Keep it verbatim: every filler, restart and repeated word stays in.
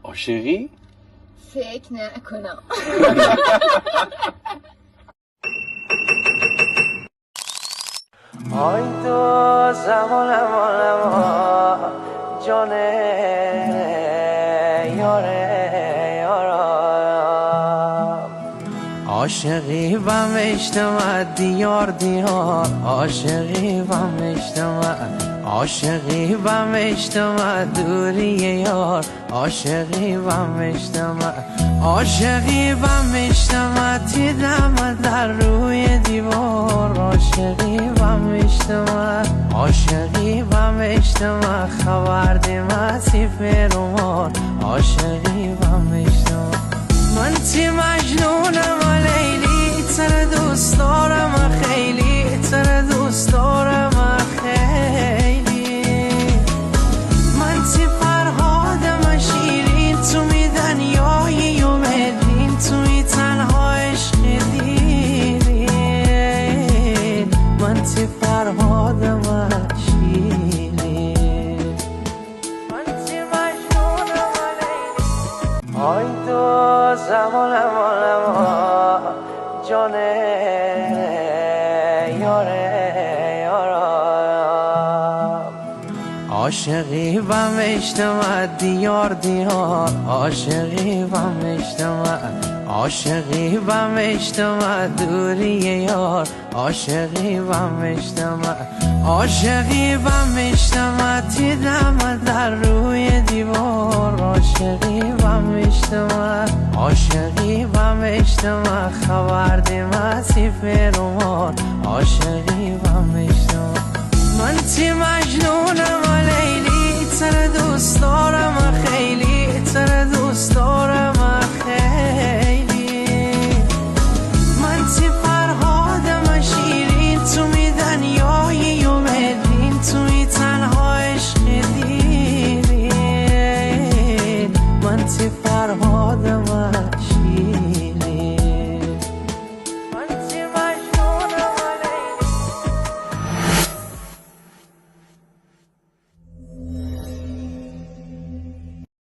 عاشقی؟ فکر نکنم. عاشقی بم اشتمه دیار دیار، عاشقی بم اشتمه، عاشقی بم اشتمه دوری یار، عاشقی بم اشتمه، عاشقی بم اشتمه تی دم در روی دیوار، عاشقی بم اشتمه، عاشقی بم اشتمه خبر دیمه تی پئر و مار، عاشقی بم اشتمه. من تی مجنونم لیلی، تره دوست دارم خیلی، تره دوست دارم خیلی. من تی فرهادم شیرین، تو می دنیایی و برلین، تو می تنها عشق دیرین. من تی فرهادم شیرین. آی دو زمان، امان، امان، جان یار یارم. عاشقی بم اشتمه دیار دیار، عاشقی بم اشتمه، عاشقی بم اشتمه دوری یار. عاشقی بم اشتمه، عاشقی بم اشتمه تی دم در روی دیوار، عاشقی بم اشتمه، عاشقی بم اشتمه خبر دیمه تی پئر و مار، عاشقی بم اشتمه. من تی مجنونم لیلی، تره دوست دارم خیلی،